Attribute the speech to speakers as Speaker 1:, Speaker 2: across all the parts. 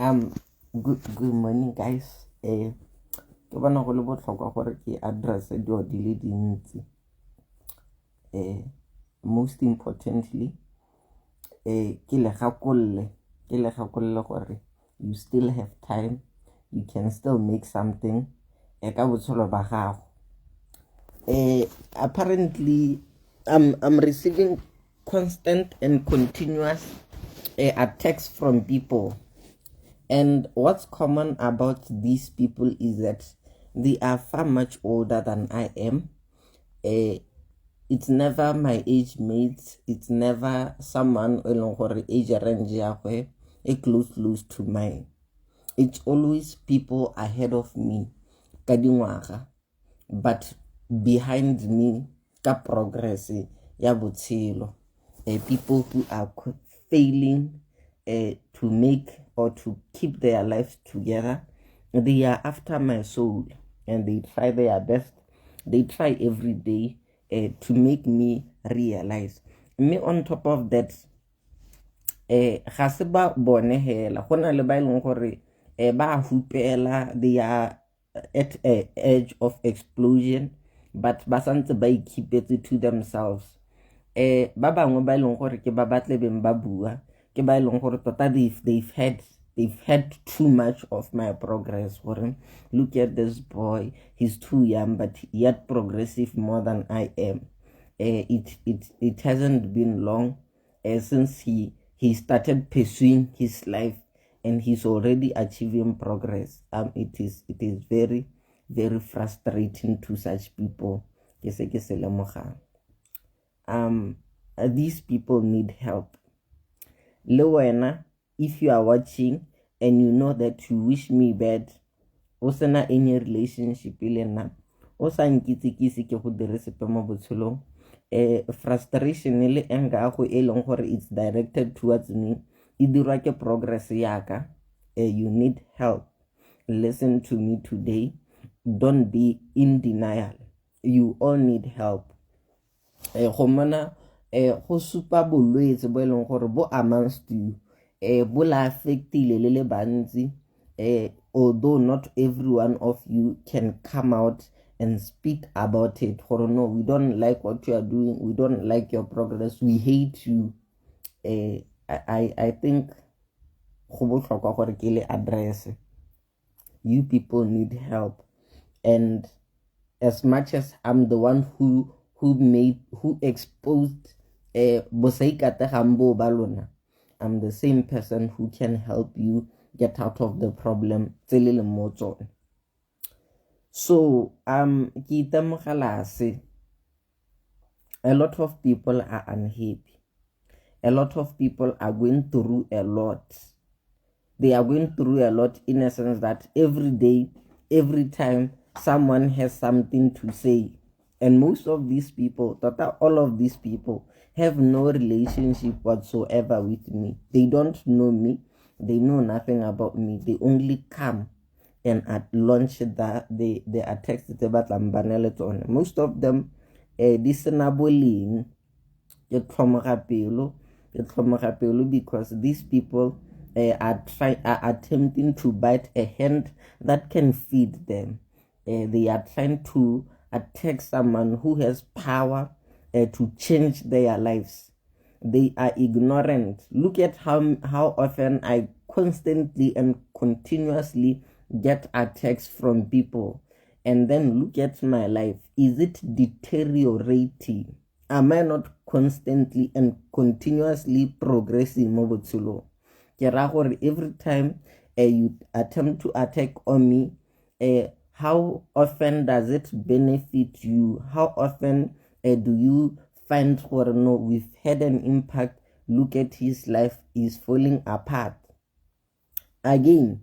Speaker 1: Good morning, guys. Ke bona go le botlhokwa gore ke address dilo di le dintsi. Most importantly, ke le gakolole gore you still have time, you can still make something ka botshelo ba gago. Apparently, I'm receiving constant and continuous attacks from people. And what's common about these people is that they are far much older than I am. It's never my age mates. It's never someone e leng gore age range ya gwe e close to mine. It's always people ahead of me ka dingwaga, but behind me ka progress ya botshelo. People who are failing to make or to keep their lives together. They are after my soul and they try their best. They try every day to make me realize. Mme on top of that, ga se ba bone hela, go na le ba e leng gore ba hupela, they are at a edge of explosion, but ba santse ba ikeepetse to themselves. Ba bangwe ba e leng gore ke ba ba tlebeng ba bua, ke ba e leng gore tota they've had too much of my progress, gore look at this boy, he's too young but yet progressive more than I am. It hasn't been long since he started pursuing his life and he's already achieving progress. It is very, very frustrating to such people. Ke se ke se lemogang. These people need help. Le wena, if you are watching and you know that you wish me bad, o sena any relationship le nna, o sa nkitse ke ise ke go dire sepe mo botshelong, frustration le anger ya go e leng gore it's directed towards me e dirwa ke progress yaka, you need help. Listen to me today, don't be in denial. You all need help. Go mona go supa bolwetse bo e leng gore bo amongst you, bo la affectile le le bantsi, although not every one of you can come out and speak about it, gore no, we don't like what you are doing, we don't like your progress, we hate you. I think go botlhokwa gore ke le address. You people need help, and as much as I'm the one who exposed bosaikategang bo ba lona, I'm the same person who can help you get out of the problem tse le leng mo tsone. So ke itemogela se, a lot of people are unhappy, a lot of people are going through a lot. They are going through a lot in a sense that every day, every time, someone has something to say, and most of these people, tota all of these people, have no relationship whatsoever with me. They don't know me, they know nothing about me. They only come and at launch the attacks tse ba tlang ba na le tsone. Most of them di sena boleng. Ke tlhomoga pelo because these people are attempting to bite a hand that can feed them. They are trying to attack someone who has power to change their lives. They are ignorant. Look at how often I constantly and continuously get attacks from people, and then look at my life. Is it deteriorating? Am I not constantly and continuously progressing mo botshelong? Ke raya gore every time you attempt to attack on me, how often does it benefit you? How often do you find gore no, we've had an impact, look at his life is falling apart again?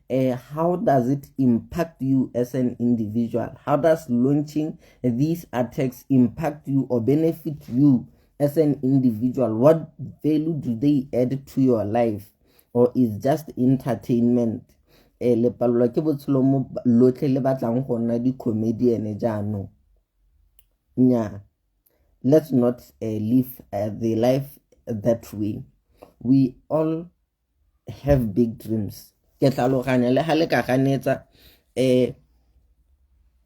Speaker 1: How does it impact you as an individual? How does launching these attacks impact you or benefit you as an individual? What value do they add to your life? Or is just entertainment? Le palelwa ke botshelo mo lotlhe le batlang go nna di-comedian jaanong. Nnyaa, let's not live the life that way. We all have big dreams. Ke tlhaloganya le ga le ka ganetsa,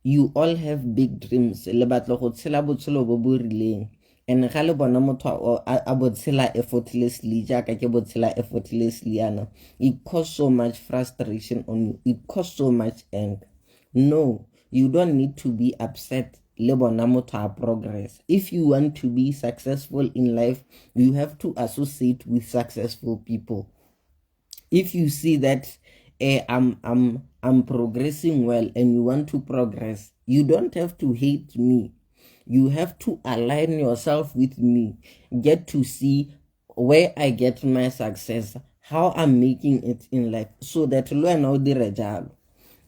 Speaker 1: you all have big dreams, le batla go tshela botshelo bo bo rileng, and ga le bona motho a bo tshela effortlessly jaaka ke bo tshela effortlessly yana, it cause so much frustration on you, it cause so much anger. No, you don't need to be upset le bona motho a progress. If you want to be successful in life, you have to associate with successful people. If you see that I'm progressing well and you want to progress, you don't have to hate me. You have to align yourself with me. Get to see where I get my success, how I'm making it in life, so that le wena o dire jalo.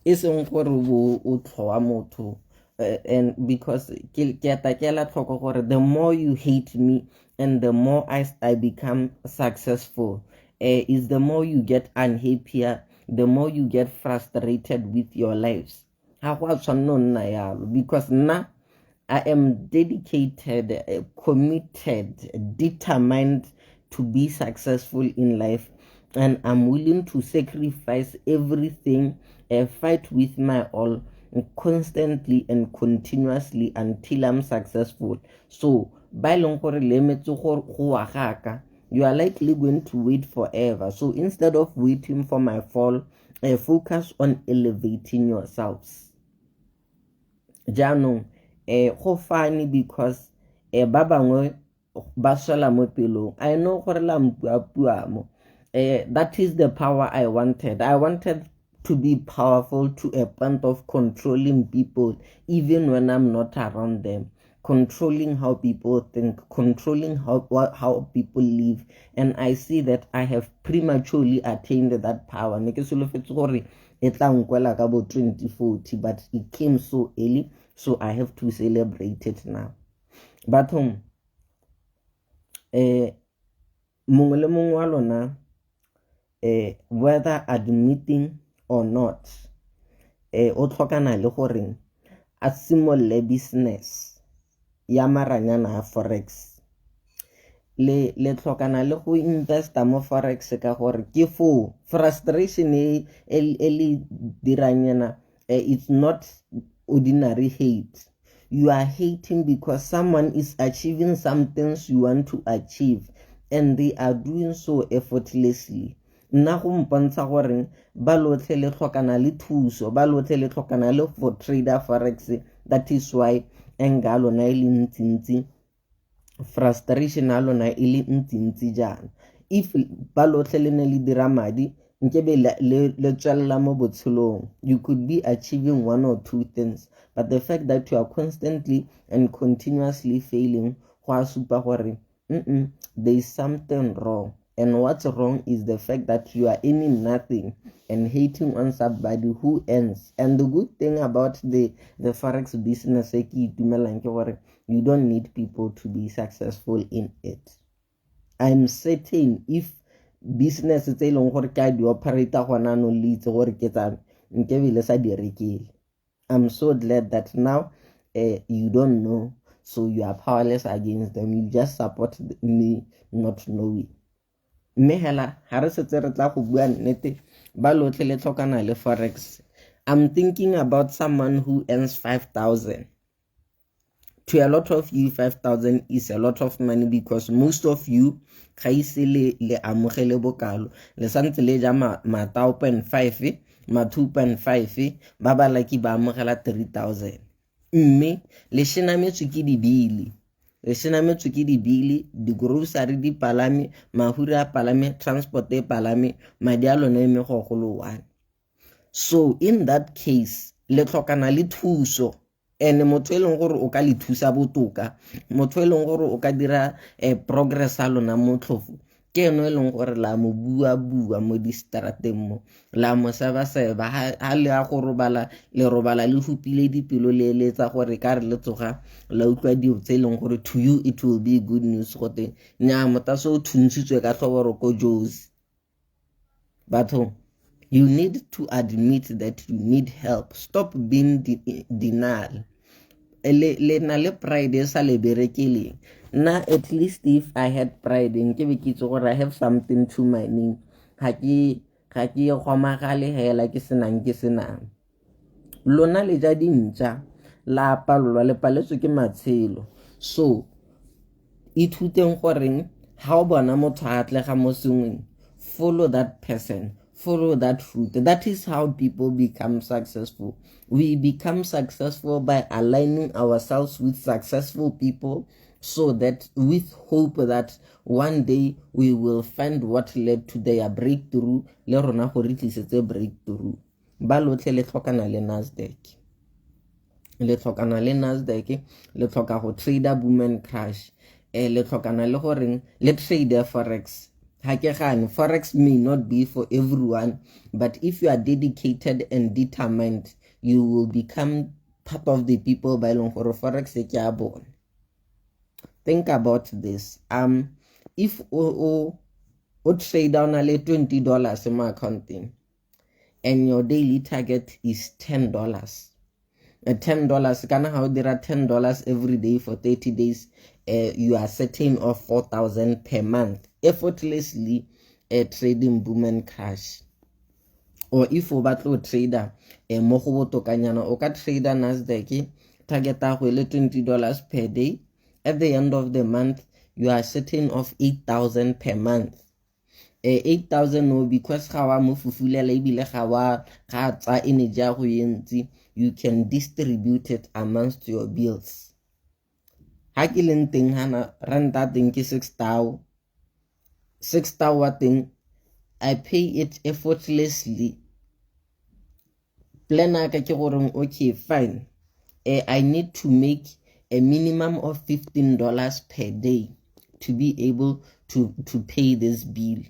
Speaker 1: E seng gore o tlhoa motho, and because ke eta ke ela tlhoko gore the more you hate me and the more I become successful, is the more you get unhappier, the more you get frustrated with your lives. Ga go a tshwanna nna yalo, because nna I am dedicated, committed, determined to be successful in life, and I'm willing to sacrifice everything, fight with my all, constantly and continuously until I'm successful. So, ba e leng gore le emetse go wa gaka, you are likely going to wait forever. So instead of waiting for my fall, focus on elevating yourselves. Jaanong, go funny because ba bangwe ba swela mo pelong. I know gore la mpuapua mo. That is the power I wanted. I wanted to be powerful to a point of controlling people even when I'm not around them, controlling how people think, controlling how people live. And I see that I have prematurely attained that power. Ne ke solofetse gore e tla nkwela ka bo 2040, but it came so early, so I have to celebrate it now. Bathong, mongwe le mongwe wa lona, whether admitting or not, o tlhokana le gore a simolole business ya maranyana a forex. Le tlhokana le go investa mo forex ka gore ke foo frustration e le dirang yana, it's not ordinary hate. You are hating because someone is achieving some things you want to achieve, and they are doing so effortlessly. Nna go mpontsha gore ba lotlhe le tlhokana le thuso, ba lotlhe le tlhokana le for trader forex. That is why anger ya lona e le ntsintsi, frustration ya lona e le ntsintsi jaana. If ba lotlhe le ne le dira madi, nkebe le tswelela mo botshelong. You could be achieving one or two things, but the fact that you are constantly and continuously failing, go a supa gore there is something wrong. And what's wrong is the fact that you are earning nothing and hating on somebody who earns. And the good thing about the forex business e ke itumelang ke gore you don't need people to be successful in it. I'm certain if business tse e leng gore ke a di operator gona anong le itse gore ke tsa me, nkebe le sa di rekele. I'm so glad that now you don't know, so you are powerless against them. You just support me not knowing. Mme hela ga re setse re tla go bua nnete, ba lotlhe le tlhokana le forex. I'm thinking about someone who earns 5,000. To a lot of you, 5,000 is a lot of money because most of you ga ise le amogele bokalo, le santse le ja ma 0.5, ma 2.5, ba ba lucky ba amogela 3,000. Mme le shenametswe ke dibili, le shenametswe ke dibili, di-grocery di palame, mahura a palame, transport e palame, madi a lona e megogolo one. So in that case, le tlhokana le thuso. And motho e leng gore o ka le thusa botoka, motho e leng gore o ka dira progress a lona motlhofo, ke eno e leng gore la mo bua-bua mo di-strateng mo, la mo seba-seba, ha le ya go robala, le robala le hupile dipelo, le eletsa gore ka re le tsoga la utlwa dilo tse e leng gore to you it will be good news, gote nnyaa motaso o thuntshitswe ka tlhoboro ko Jozi. Batho, you need to admit that you need help. Stop being denial. Le na le pride e sa le berekeleng. Nna at least if I had pride, nke be ke itse gore I have something to my name. Ga Ga ke ye kgomagale hela ke senang ke senang. Lona le ja dintša, la palelwa, le paletswe ke matshelo. So ithuteng goreng ha o bona motho a atlega mo sengweng, follow that person, follow that route. That is how people become successful. We become successful by aligning ourselves with successful people, so that with hope that one day we will find what led to their breakthrough, le rona go re tlisetse breakthrough. Ba lotlhe le tlhokana le Nasdaq, le tlhokana le Nasdaq, le tlhoka go trader boom and crash, le tlhokana le goreng le trade forex. Ha ke gane, forex may not be for everyone, but if you are dedicated and determined, you will become part of the people ba e leng gore forex ke a bone. Think about this. If o trade o na le $20 mo accounteng and your daily target is $10, $10 kana ha o dira $10 every day for 30 days, you are setting off 4,000 per month effortlessly, trading boom and crash. Or if o batla o trader mo go botokanyana, o ka trader Nasdaq, target ya go e le $20 per day. At the end of the month you are setting off 8,000 per month. 8,000 no, because ga wa mo fufulela ebile ga wa ga tsa energy ya go e ntsi, you can distribute it amongst your bills. Ha ke leng teng hana, renta teng ke six thou, six thou wa teng, I pay it effortlessly. Plan ka ke gore, okay, fine, I need to make a minimum of $15 per day to be able to pay this bill.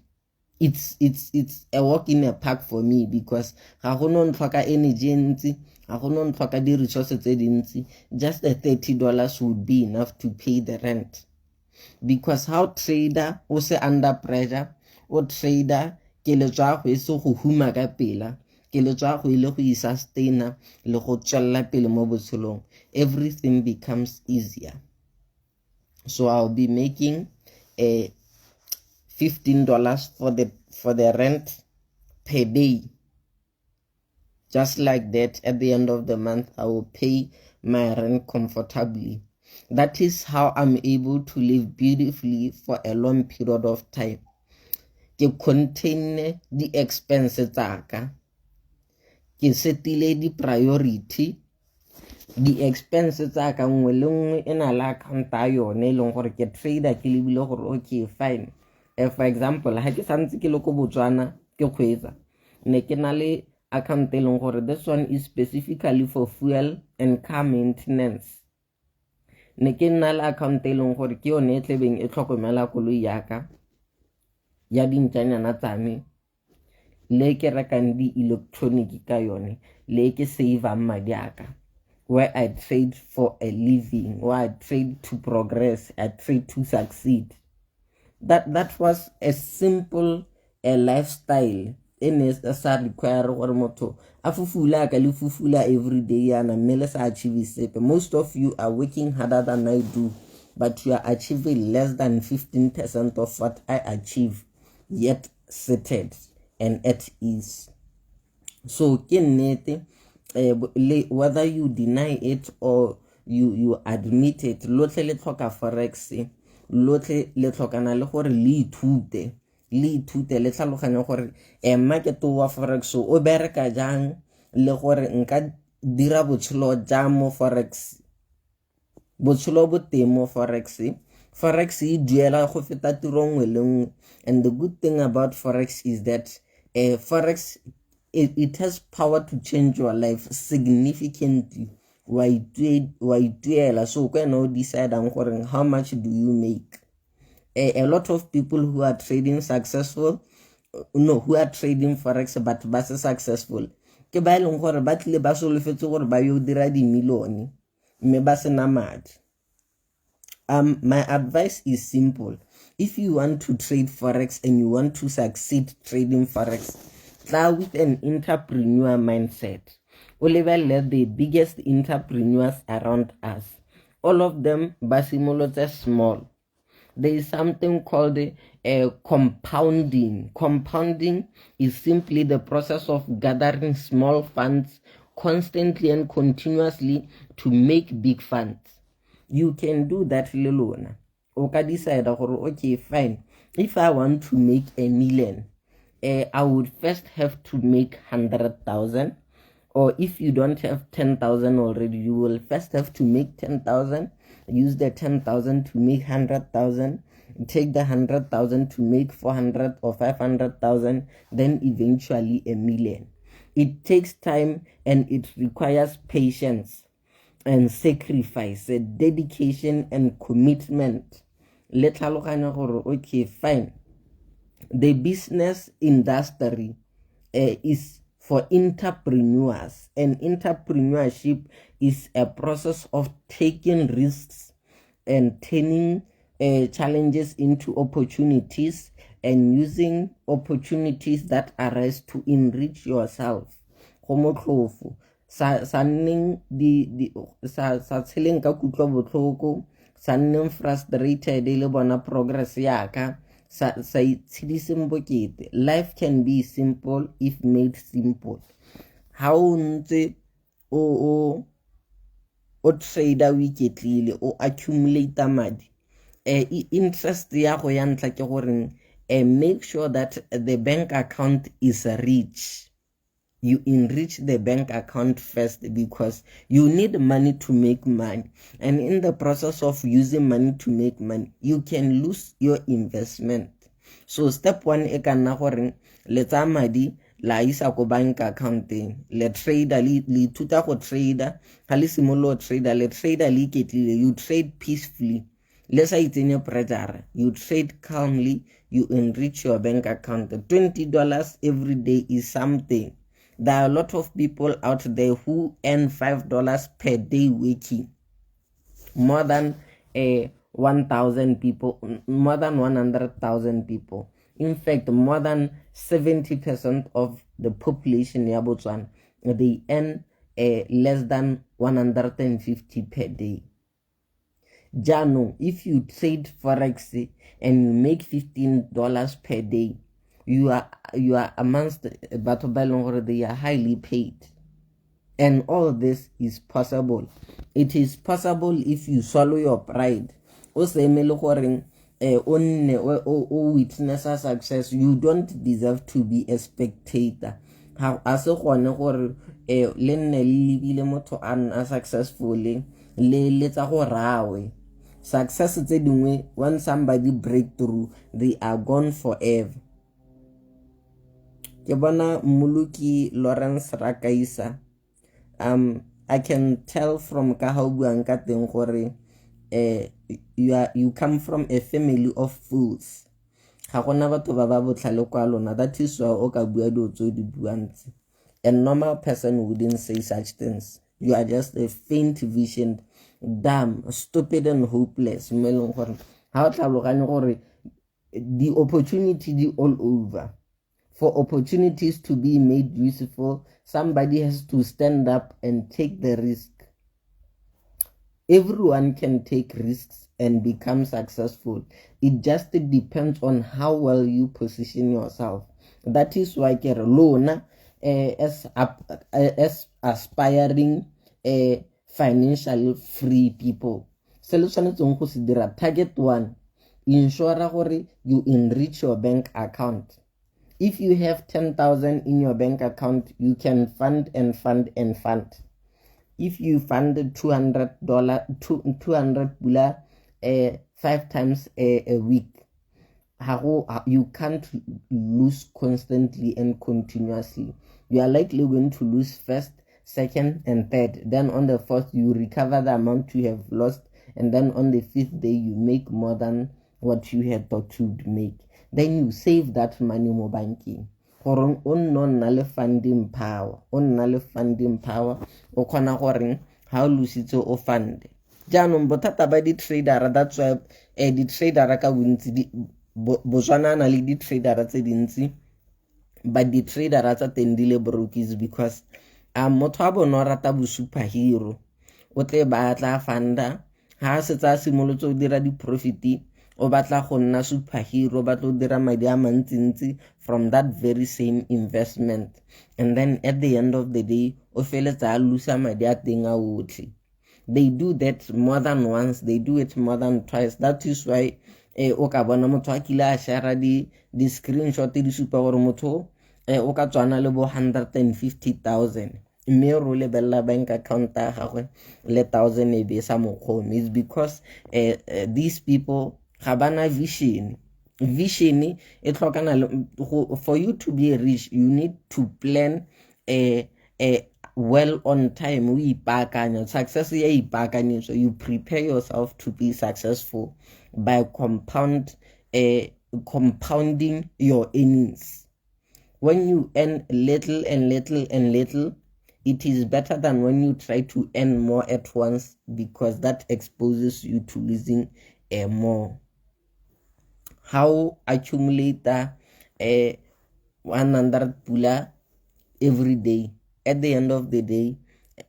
Speaker 1: It's a walk in a park for me because ga go no ntlhoka energy e ntsi, ga go no ntlhoka di-resources tse dintsi. Just a $30 would be enough to pay the rent, because how trader o se under pressure, o trader keletso ya go e se go huma ka pela, keletso ya go ile go i-sustaina le go tswelela pele mo botshelong. Everything becomes easier. So I'll be making a $15 for the rent per day. Just like that, at the end of the month I will pay my rent comfortably. That is how I'm able to live beautifully for a long period of time. Ke contain di-expense tsaka, ke setile di-priority. Di-expense tsa ka nngwe le nngwe e na le account ya yone, e leng gore ke trader ke lebile gore, okay, fine. For example, ha ke santse ke le ko Botswana ke kgweetsa, ne ke na le account e leng gore this one is specifically for fuel and car maintenance. Ne ke nna le account e leng gore ke yone e tlebeng e tlhokomela koloi yaka, ya dintšanyana tsa me, le ke rekang di-electronic ka yone, le ke savang madi aka, where I trade for a living, where I trade to progress, I trade to succeed. That was a simple a lifestyle e ne e sa require gore motho a fufula ka le fufula every day yana mme le sa achieve sepe. Most of you are working harder than I do, but you are achieving less than 15% of what I achieve, yet seated and at ease. So ke nnete, whether you deny it or you admit it, lotlhe le tlhoka forex, lotlhe le tlhokana le gore le ithute, le ithute le tlhaloganye gore market wa forex o bereka jang, le gore nka dira botshelo jang mo forex. Botshelo bo teng mo forex. Forex e duela go feta tiro nngwe le nngwe, and the good thing about forex is that forex it has power to change your life significantly. Wa ituela, so ko wena o decidang gore how much do you make. A lot of people who are trading successful, no, who are trading forex but ba se successful, ke ba e leng gore ba tlile ba solofetse gore ba yo dira dimilione mme ba sena madi. My advice is simple. If you want to trade forex and you want to succeed trading forex, tla with an entrepreneur mindset. O lebelele the biggest entrepreneurs around us. All of them ba simolotse small. There is something called compounding. Compounding is simply the process of gathering small funds constantly and continuously to make big funds. You can do that le lona. O ka decide gore, okay, fine, if I want to make a million, I would first have to make 100,000. Or if you don't have 10,000 already, you will first have to make 10,000, use the 10,000 to make 100,000, take the 100,000 to make 400 or 500,000, then eventually a million. It takes time and it requires patience and sacrifice, dedication and commitment. Le tlhaloganya gore, okay, fine, the business industry is for entrepreneurs, and entrepreneurship is a process of taking risks and turning challenges into opportunities and using opportunities that arise to enrich yourself. Go motlhofo, sa nneng di sa tsheleng ka kutlo botlhoko, sa nneng frustrated le bona progress yaka, sa itshediseng bokete. Life can be simple if made simple. Ha o ntse o trader, o iketlile, o accumulate madi, interest ya go ya ntla ke gore make sure that the bank account is rich. You enrich the bank account first because you need money to make money, and in the process of using money to make money, you can lose your investment. So step one e ka nna gore le tsaya madi, la isa ko bank accounteng, le trader, le ithuta go trader. Ga le simolola trader, le trader le iketlile. You trade peacefully, le sa itsenye pressure. You trade calmly, you enrich your bank account. $20 every day is something. There are a lot of people out there who earn $5 per day working, more than 1000 people, more than 100,000 people. In fact, more than 70% of the population ya Botswana, they earn less than 150 per day. Jaanong, if you trade forex and you make $15 per day, you are amongst batho ba e leng gore they are highly paid. And all this is possible. It is possible if you swallow your pride. O se emele goreng o nne o witnessa success. You don't deserve to be a spectator. Ga a se gone gore le nne le lebile motho a nna successful, le letsa go rawe. Success tse dingwe, when somebody break through, they are gone forever. Ke bona Mmoloki Lawrence Rakaisa. I can tell from ka ga o buang ka teng gore you come from a family of fools. Ga gona batho ba ba botlhale kwa lona. That is why o ka bua dilo tse o di buang tse. A normal person wouldn't say such things. You are just a faint visioned, dumb, stupid and hopeless, mo e leng gore ga o tlhaloganye gore the opportunity di all over. For opportunities to be made useful, somebody has to stand up and take the risk. Everyone can take risks and become successful. It just depends on how well you position yourself. That is why ke re lona, as aspiring financial free people, se le tshwanetseng go se dira, target one, ensure gore you enrich your bank account. If you have 10,000 in your bank account, you can fund and fund and fund. If you fund $200, 200 pula five times a week, you can't lose constantly and continuously. You are likely going to lose first, second and third. Then on the fourth, you recover the amount you have lost, and then on the fifth day, you make more than what you had thought you'd make. Then you save that money mo banking, gore o nne o nna le funding power. O nna le funding power, o kgona goreng ga o lositse, o funde. Jaanong bothata ba di-tradera, that's why di-tradera ka bontsi, Botswana na le di-tradera tse dintsi, but di-tradera tsa teng di le broke is because motho a bone o rata bo superhero. O tle ba tla funda, ga a setse a simolotse o dira di-profit. O batla go nna superhero, o batla go dira madi a mantsintsi from that very same investment, and then at the end of the day o feletsa a losa madi a teng a otlhe. They do that more than once, they do it more than twice. That is why o ka bona motho a kile a share di-screenshot di supa gore motho o ka tswana le bo 150,000, mme re o lebelela bank account ya gagwe le thousand e be sa mokgome. It's because these people ga bana vision. Vision e tlhokana le for you to be rich, you need to plan well on time. O ipaakanya, success ya ipaakanyetswa. You prepare yourself to be successful by compounding your earnings. When you earn little and little and little, it is better than when you try to earn more at once, because that exposes you to losing more. How accumulate 100 pula every day, at the end of the day,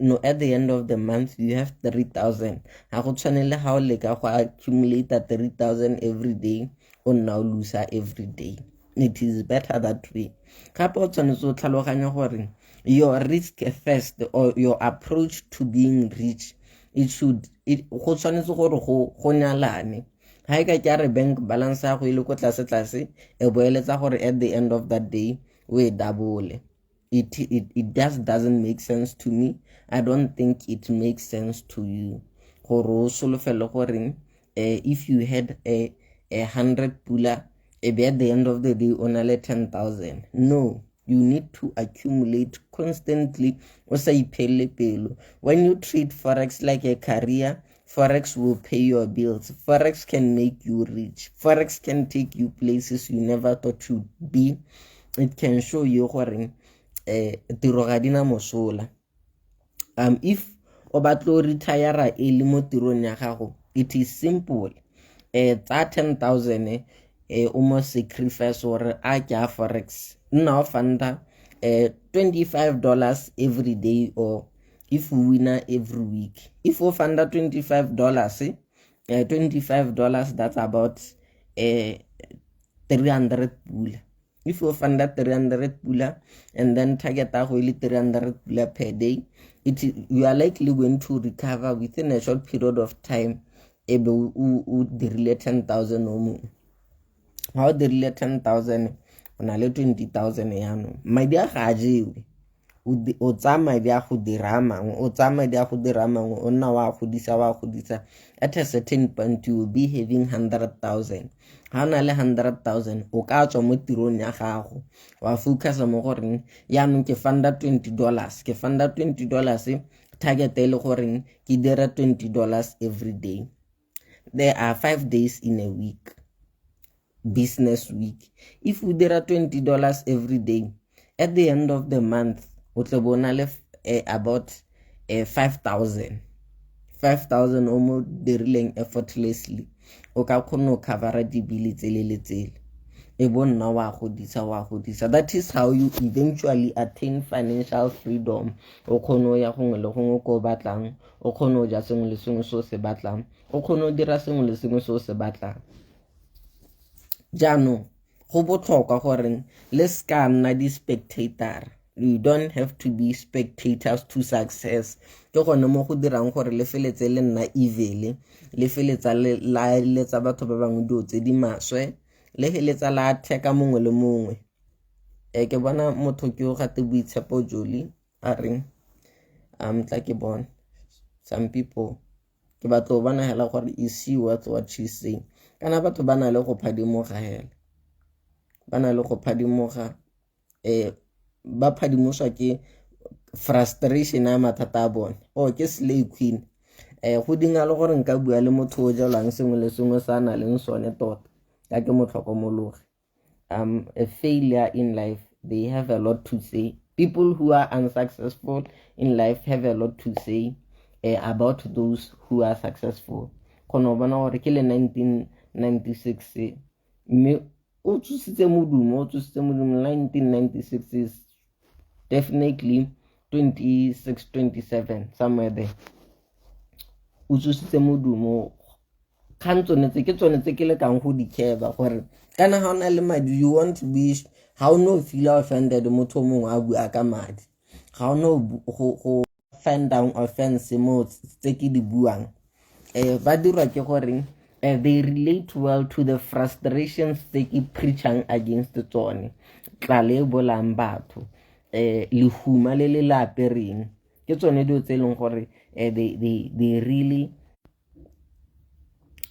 Speaker 1: no, at the end of the month you have 3000. Ga go tshwane le ga o leka go accumulate 3000 every day, o nna o losa every day. It is better that way. Gape o tshwanetse o tlhaloganya gore your risk first or your approach to being rich, it should it go tshwanetse gore go nyalane. Ga e ka ke a re bank balance ya go ile ko tlase tlase, e boeletsa gore at the end of that day o e double. It just doesn't make sense to me. I don't think it makes sense to you gore o solofele gore if you had a 100 pula, e be at the end of the day o na le 10,000. No, you need to accumulate constantly, o sa iphelele pelo. When you treat forex like a career, forex will pay your bills, forex can make you rich, forex can take you places you never thought you'd be. It can show you gore tiro ga dina mosola. If o batla o retire early mo tirong ya gago, it is simple. Tsa 10,000 o mo sacrifice gore a ke a forex, nna o funda $25 every day, or if o winner every week. If o funda $25, $25, that's about 300 pula. If o funda 300 pula and then target ya go e le 300 pula per day, you are likely going to recover within a short period of time. E be o dirile 10,000 o mongwe. Ga o dirile 10,000, o na le 20,000. Yaanong madi a ga a jewe. O tsaya madi a go dira a mangwe, o tsaya madi a go dira a mangwe, o nna wa godisa, wa godisa. At a certain point you will be having 100,000. Ga o na le 100,000, o ka tswa mo tirong ya gago, wa focusa mo goreng yaanong ke funda $20, ke funda $20, target e le goreng ke dira $20 every day. There are 5 days in a week, business week. If o dira $20 every day, at the end of the month o tle bo na le about 5000. 5000 o mo dirileng effortlessly, o ka kgona go covera dibili tsele le tsele, e bo nna wa godisa, wa godisa. That is how you eventually attain financial freedom. O kgone go ya gongwe le gongwe ko o batlang, o kgone go ja sengwe le sengwe se o se batlang, o kgone go dira sengwe le sengwe se o se batlang. Jaanong go botlhokwa gore le ska nna di-spectator. You don't have to be spectators to success. Ke gone mo go dirang gore le feletse le nna evil, le feletsa le la eletsa batho ba bangwe dilo tse di maswe, le heletsa la attack mongwe le mongwe. Ke bona motho ke o gate Boitshepo Joli a reng, tla ke bone some people. Ke batla go bona hela gore is she worth what she's saying. Kana batho ba na le go phadimoga hela, ba na le go phadimoga, ba phadimoswa ke frustration ya mathata a bone. Oh, ke slay queen. Go dinga le gore nka bua le motho o jalwang sengwe le sengwe sa a na leng sone tota ka ke mo tlhokomologe. A failure in life, they have a lot to say. People who are unsuccessful in life have a lot to say about those who are successful. Kgona go bona gore ke le 1996, mme o tsositse modumo, o tsositse modumo. 1996 is definitely 26, 27, somewhere there. O tsositse modumo. Kgang tsone tse ke tsone tse ke lekang go di keba gore kana ga o na le madi, you want to be, ga o no feel offended motho o mongwe a bua ka madi, ga o no go find down offense mo tse ke di buang. Ba dirwa ke gore they relate well to the frustrations tse ke preachang against tsone, tlale e bolang batho, lehuma le le la apereng, ke tsone dilo tse e leng gore they really.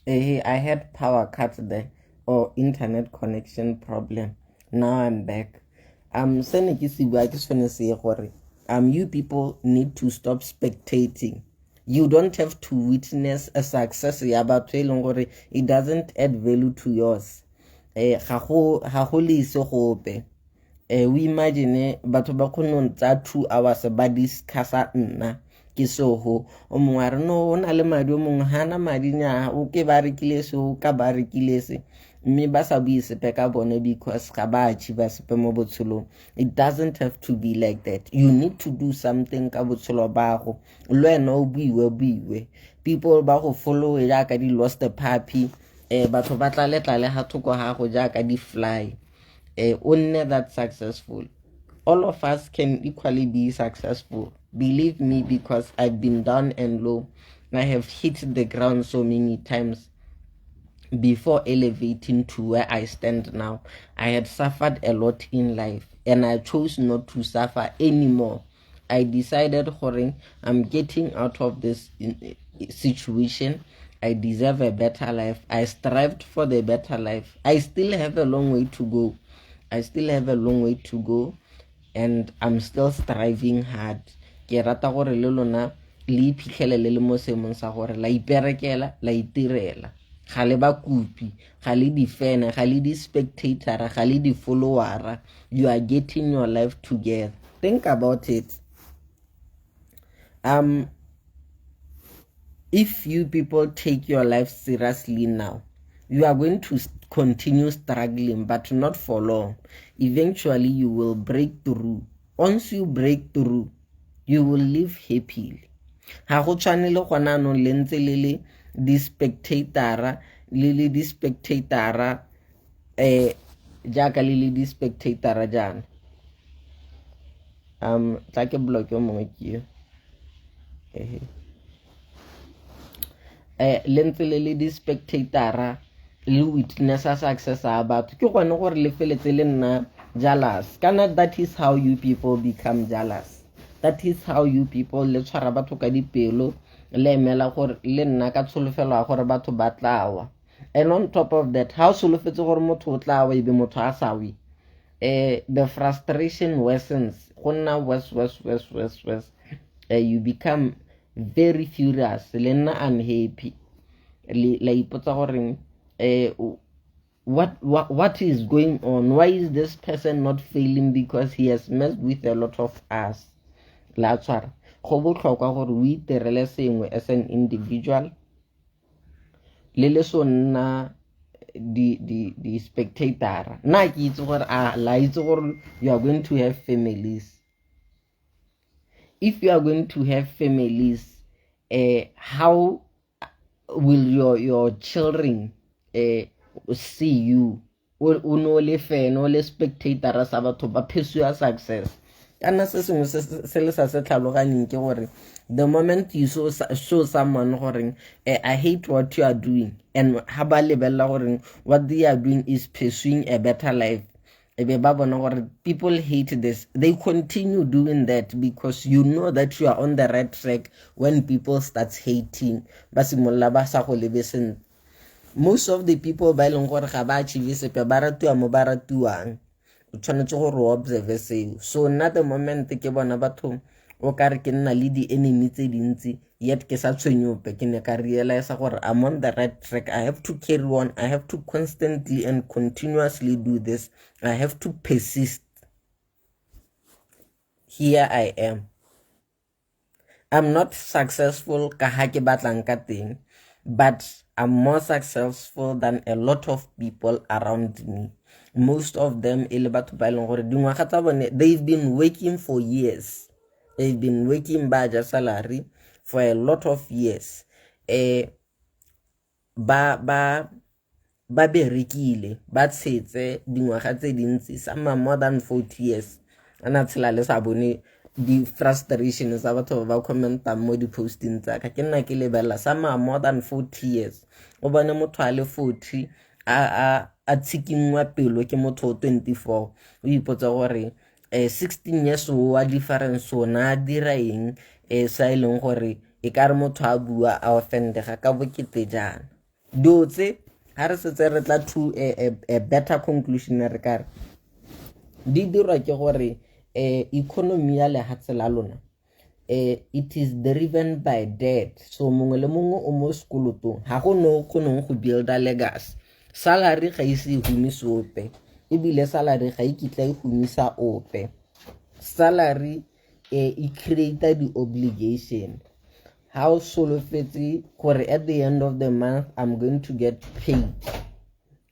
Speaker 1: I had power cut there or internet connection problem. Now I'm back. Se ne ke se bua ke sone se gore you people need to stop spectating. You don't have to witness a success ya batho e leng gore it doesn't add value to yours. Ga go le ise gope. We imagine batho ba kgone go tsaya 2 hours ba discussa nna ke soho, o mongwe a re no o na le madi, o mongwe ga na madi, nyaa o ke ba rekile se, o ka ba rekile se, mme ba sa bue sepe ka bone because ga ba achieve sepe mo botshelong. It doesn't have to be like that. You need to do something ka botshelo bago, le wena o buiwe buiwe, people ba go follow jaaka di-lost puppy, batho ba tlale-tlale ga thoko gago jaaka di-fly, o nne that successful. All of us can equally be successful, believe me, because I've been down and low. I have hit the ground so many times before elevating to where I stand now. I had suffered a lot in life and I chose not to suffer anymore. I decided gore I'm getting out of this situation. I deserve a better life. I strived for the better life. I still have a long way to go. I still have a long way to go and I'm still striving hard. Ke rata gore le lona le iphitlhele le le mo seemong sa gore la iperekela, la itirela, ga le bakopi, ga le di-fana, ga le di-spectatora, ga le di-followera. You are getting your life together. Think about it. If you people take your life seriously now, you are going to continue struggling, but not for long. Eventually you will break through. Once you break through, you will live happily. Ga go tshwane le gona anong le ntse le le di-spectatora, le le di-spectatora, jaaka le le di-spectatora jaana. Tla ke block yo mongwe ke yo. Ehe. Le ntse le le di-spectatora, le witnessa success a batho, ke gone gore le feletse le nna jealous. Kana that is how you people become jealous. That is how you people le tshwara batho ka dipelo, le emela gore le nna ka tsholofelo ya gore batho ba tla wa. And on top of that, ha o solofetse gore motho o tla wa, ebe motho a sa we, the frustration worsens, go nna worse, worse, worse, worse, worse. You become very furious, le nna unhappy, le la ipotsa gore what is going on? Why is this person not failing? Because he has messed with a lot of us. La tshwara go botlhokwa gore o iterele sengwe as an individual, le le so nna di spectator. Nna ke itse gore a la itse gore you are going to have families. If you are going to have families, how will your children see you? O no le fan, o le spectator sa batho ba pursue success. Kana se sengwe se le sa se tlhaloganyeng ke gore the moment you show someone gore I hate what you are doing, and ha ba lebelela gore what they are doing is pursuing a better life, e be ba bona gore people hate this, they continue doing that because you know that you are on the right track. When people start hating, ba simolola ba sa go lebe sentle. Most of the people ba e leng gore ga ba achieve sepe ba ratiwa mo ba ratiwang. O tshwanetse gore o observe seo. So nna the moment ke bona batho o kare ke nna le di-enemy tse dintsi, yet ke sa tshwenyope, ke ne ka realize gore I'm on the right track. I have to carry on. I have to constantly and continuously do this. I have to persist. Here I am. I'm not successful ka ha ke batlang ka teng, but I'm more successful than a lot of people around me. Most of them e le batho ba e leng gore dingwaga tsa bone, they've been working for years. They've been working ba ja salary for a lot of years. Ba berekile, ba tshetse dingwaga tse dintsi, some are more than 40 years a na tshela le sa bone di-frustration tsa batho ba ba commentang mo di-posting tsaka. Ke nna ke lebelela, some are more than 40 years. O bone motho a le 40 a tshikinngwa pelo ke motho o 24, o ipotsa gore 16 years wa difference o na a dira eng, sa e leng gore e ka re motho a bua a offendega ka bokete jaana. Dilo tse ga re setse re tla to a better conclusion, re ka re di dirwa ke gore economy ya lehatshe la lona, it is driven by debt. So mongwe le mongwe o mo sekolotong, ga go no kgoneng go builda legacy. Salary ga ise e humise ope, ebile salary ga e kitla e humisa ope. Salary e creata di-obligation. Ha o solofetse gore at the end of the month I'm going to get paid,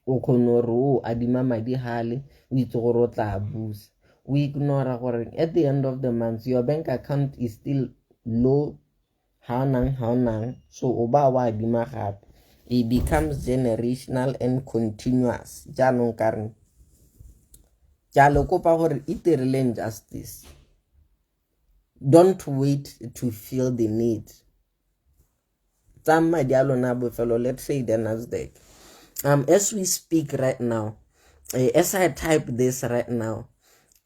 Speaker 1: o kgone gore o adima madi gale, o itse gore o tla busa, o ignora gore at the end of the month your bank account is still low, ha o nang ha o nang, so o ba wa adima gape. It becomes generational and continuous. Jaanong ka re ke a le kopa gore itireleng justice. Don't wait to feel the need. Tsa madi a lona a bofelo, let's say the Nasdaq. As we speak right now, as I type this right now,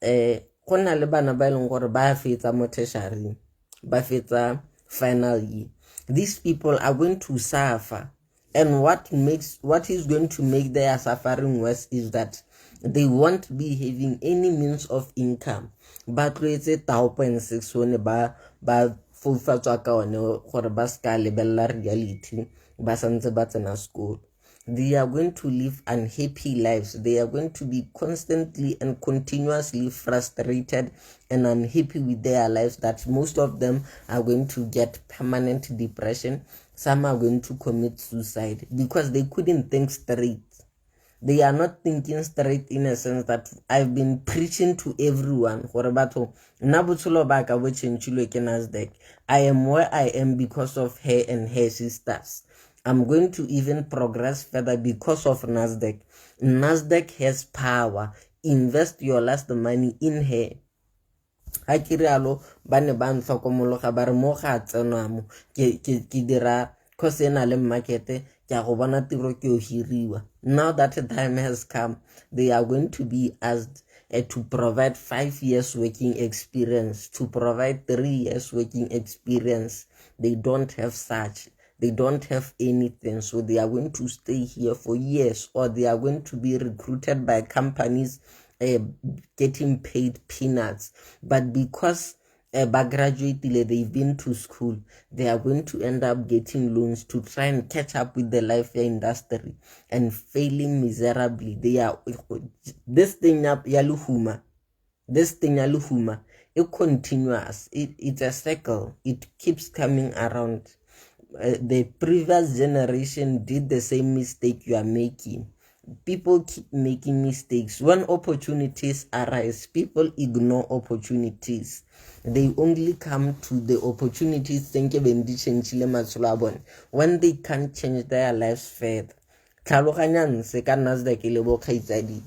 Speaker 1: go na le bana ba e leng gore ba fetsa mo tertiary, ba fetsa final year. These people are going to suffer, and what is going to make their suffering worse is that they won't be having any means of income. Ba tlwaetse tao point six one, ba foufatswa ka one gore ba seka lebelela reality ba santse ba tsena sekolo. They are going to live unhappy lives. They are going to be constantly and continuously frustrated and unhappy with their lives, that most of them are going to get permanent depression. Some are going to commit suicide because they couldn't think straight. They are not thinking straight in a sense that I've been preaching to everyone gore batho, nna botshelo ba ka bo changilwe ke Nasdaq. I am where I am because of her and her sisters. I'm going to even progress further because of Nasdaq. Nasdaq has power. Invest your last money in her. Ga ke rialo, ba ne ba ntlhokomologa, ba re mo ga tsenwa mo ke dira course e na le market, ke a go bona tiro, ke o hiriwa. Now that time has come, they are going to be asked to provide 5 years working experience, to provide 3 years working experience. They don't have such. They don't have anything, so they are going to stay here for years, or they are going to be recruited by companies, getting paid peanuts. But because ba graduate, they've been to school, they are going to end up getting loans to try and catch up with the life industry and failing miserably. They are this thing ya lehuma, this thing ya lehuma, it continuous. It's a cycle. It keeps coming around. The previous generation did the same mistake you are making. People keep making mistakes. When opportunities arise, people ignore opportunities. They only come to the opportunities tse beng di changile matshelo a bone when they can't change their lives further. Tlhaloganyang se ka Nasdaq le bo kgaitsadi.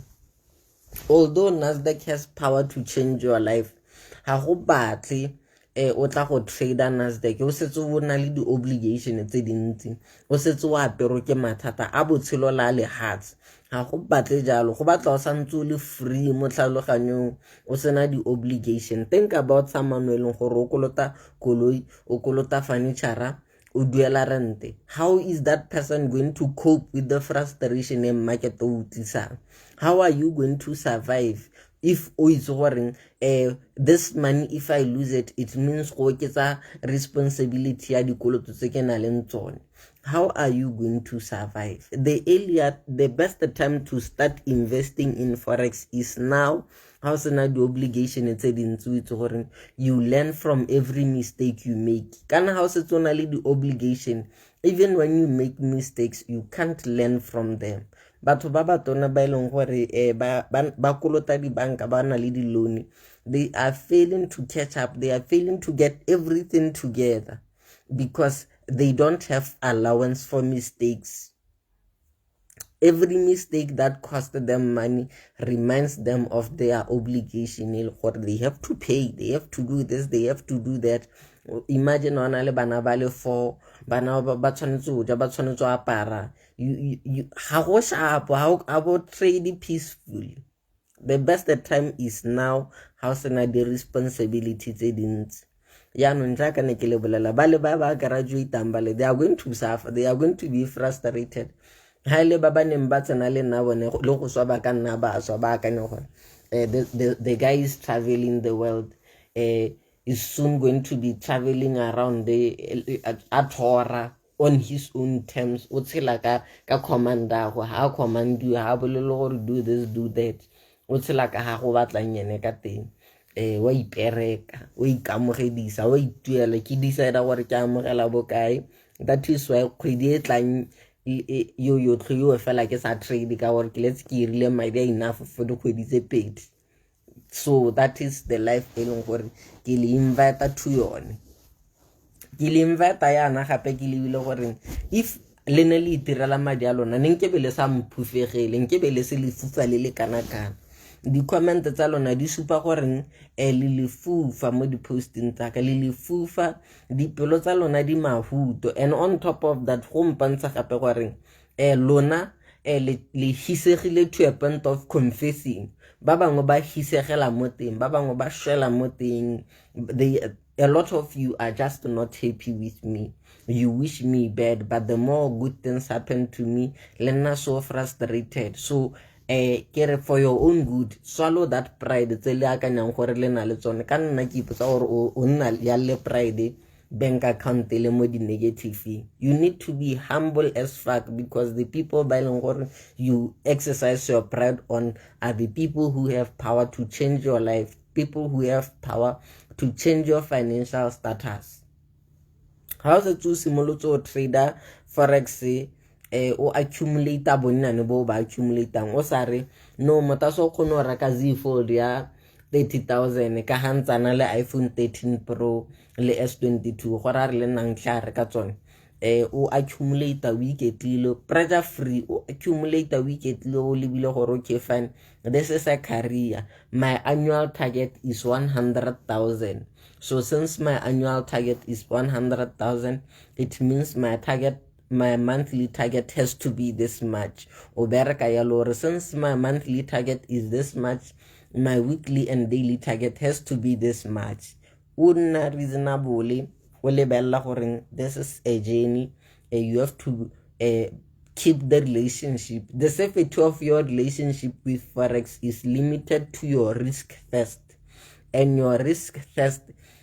Speaker 1: Although Nasdaq has power to change your life, ga go batle o tla go trader Nasdaq o setse o na le di-obligation tse dintsi, o setse o aperwe ke mathata a botshelo la lehatshe. Ga go batle jalo, go batla o santse o le free mo tlhaloganyong, o sena di-obligation. Think about someone o e leng gore o kolota koloi, o kolota furniture, o duela rente. How is that person going to cope with the frustration e market o tlisang? How are you going to survive if o itse goreng this money, if I lose it, it means go oketsa responsibility ya dikoloto tse ke nang le tsone? How are you going to survive? The earlier, the best time to start investing in forex is now, ha o sena di-obligation tse dintsi, o itse gore you learn from every mistake you make. Kana ha o setse o na le di-obligation, even when you make mistakes, you can't learn from them. Batho ba batona ba e leng gore ba kolota dibanka, ba na le di-loan, they are failing to catch up. They are failing to get everything together because they don't have allowance for mistakes. Every mistake that cost them money reminds them of their obligation e le gore they have to pay, they have to do this, they have to do that. Imagine o na le bana ba le four, bana ba tshwanetse go ja, ba tshwanetse go apara. Ga go sharp, ga bo trade peacefully. The best time is now, ga o sena di-responsibility tse dintsi. Yaanong jaaka ne ke le bolela, ba le ba ba graduatang bale, they are going to suffer, they are going to be frustrated. Ga e le ba ba neng ba tsena le nna bone, le go swa ba ka nna ba swa, ba akanya gore the guy is traveling the world, is soon going to be traveling around the a tour-a on his own terms, o tshela ka command-ago, ga a commandiwe, ga a bolele gore do this, do that, o tshela ka ga go batlang ene ka teng. Wa ipereka, o ikamogedisa, wa ituela. Ke decide gore ke amogela bokae. That is why kgwedi e tlang yo yotlhe yo fela ke sa trade, ka gore ke letse ke irile madi a enough for dikgwedi tse pedi. So that is the life e leng gore ke le invita to yone. Ke le invita yana gape ke lebile gore if le ne le itirela madi a lona, ne nkebe le sa mphufegele, nkebe le se lefufa le le kana-kana. Di-comment tsa lona di supa goreng le lefufa mo di-posting tsaka, le lefufa, dipelo tsa lona di mahuto. And on top of that, go mpontsha gape goreng lona le hisegile to a point of confessing. Ba bangwe ba hisegela mo teng, ba bangwe ba shwela mo teng. A lot of you are just not happy with me. You wish me bad, but the more good things happen to me, le nna so frustrated. So ke re, for your own good, swallow that pride tse le akanyang gore le na le tsone. Ka nna ke ipotsa gore o nna ya le pride, bank account e le mo di-negative. You need to be humble as fuck, because the people ba e leng gore you exercise your pride on are the people who have power to change your life, people who have power to change your financial status. Ga o setse o simolotse o trader forex, o accumulate bonnyane bo ba accumulatang, o sa re no motho a se o kgone go reka Z Fold ya 30,000 ka ga ntsana le iPhone 13 Pro le S22, gore a re le nnang tla reka tsone. O accumulate o iketlile, pressure free, o accumulate o iketlile, o lebile gore okay, fine, this is a career. My annual target is 100,000. So since my annual target is 100,000, it means my monthly target has to be this much. O bereka yalo gore since my monthly target is this much, my weekly and daily target has to be this much. O nna reasonable, o lebelela gore this is a journey. You have to keep the relationship. The safety of your relationship with forex is limited to your risk first, and your risk first